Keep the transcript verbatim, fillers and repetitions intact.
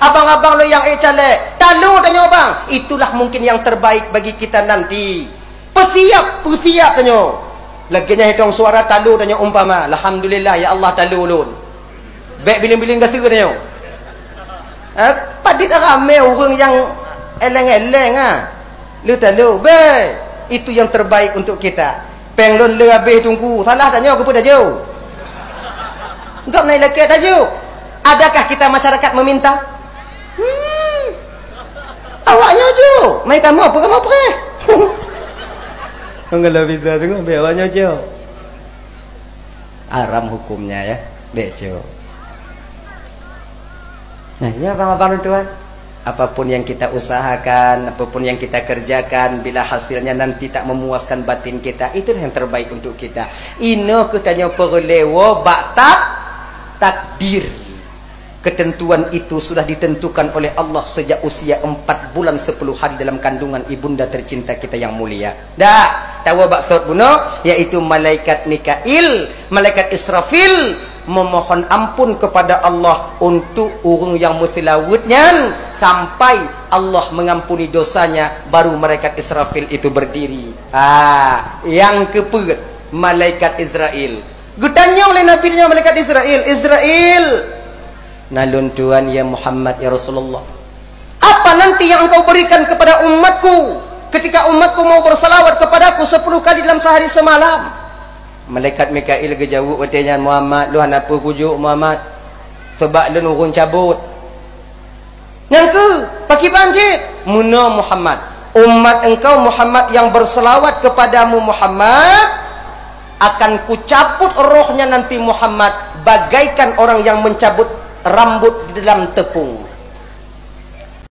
Abang-abang lôn nyang ék caleg, talo tanyoe bang. Itulah mungkin yang terbaik bagi kita nanti. Peusiap, peusiap tanyoe. Lagèe nyan hitong suara talo tanyoe umpama, "Alhamdulillah ya Allah talo lôn." Bèk bileung-bileung gaseue tanyoe. Eh, padit ramè ureueng nyang èlèng-èlèng ah. Lôn talo, bèk. Itu yang terbaik untuk kita. Pèng lôn le habéh teungku, salah tanyoe keupeue tajok? Gobnyan lakèe tajok. Adakah kita masyarakat meminta? Hmm. Awak nyoe jok, mai kamoe peue kamoe preh? Kalau bisa teungoh bèk awak nyoe jok. Haram hukumnya ya. Bèk jok. Nah, ya abang-abang tuan. Apapun yang kita usahakan, apapun yang kita kerjakan, bila hasilnya nanti tak memuaskan batin kita, itulah yang terbaik untuk kita. Inoe keuh tanyoe peureulèe woe bak tak-, takdir. Ketentuan itu sudah ditentukan oleh Allah sejak usia empat bulan sepuluh hari dalam kandungan ibunda tercinta kita yang mulia. Dak, tawoe bak sot bunoe, yaitu malaikat Mikail, malaikat Israfil, memohon ampun kepada Allah untuk ureueng nyang meuseulaweuet nyan sampai Allah mengampuni dosanya, baru malaikat Israfil itu berdiri. Ah, nyang keupeuet malaikat Israel. Geutanyong lé Nabi nyoe malaikat Israel, "Israel, na lôn tuan ya Muhammad ya Rasulullah. Apa nanti yang engkau berikan kepada umatku ketika umatku mau bersalawat kepadaku sepuluh kali dalam sehari semalam?" Malaikat Mikail geujaweueb watèe nyan, "Muhammad, lôn hana peue kujok Muhammad, sabab lôn ureueng cabot." "Nyan keuh, pakriban cit?" "Meunoe Muhammad, umat engkau Muhammad yang berselawat kepadamu Muhammad, akan kucabut rohnya nanti Muhammad bagaikan orang yang mencabut rambut di dalam tepung."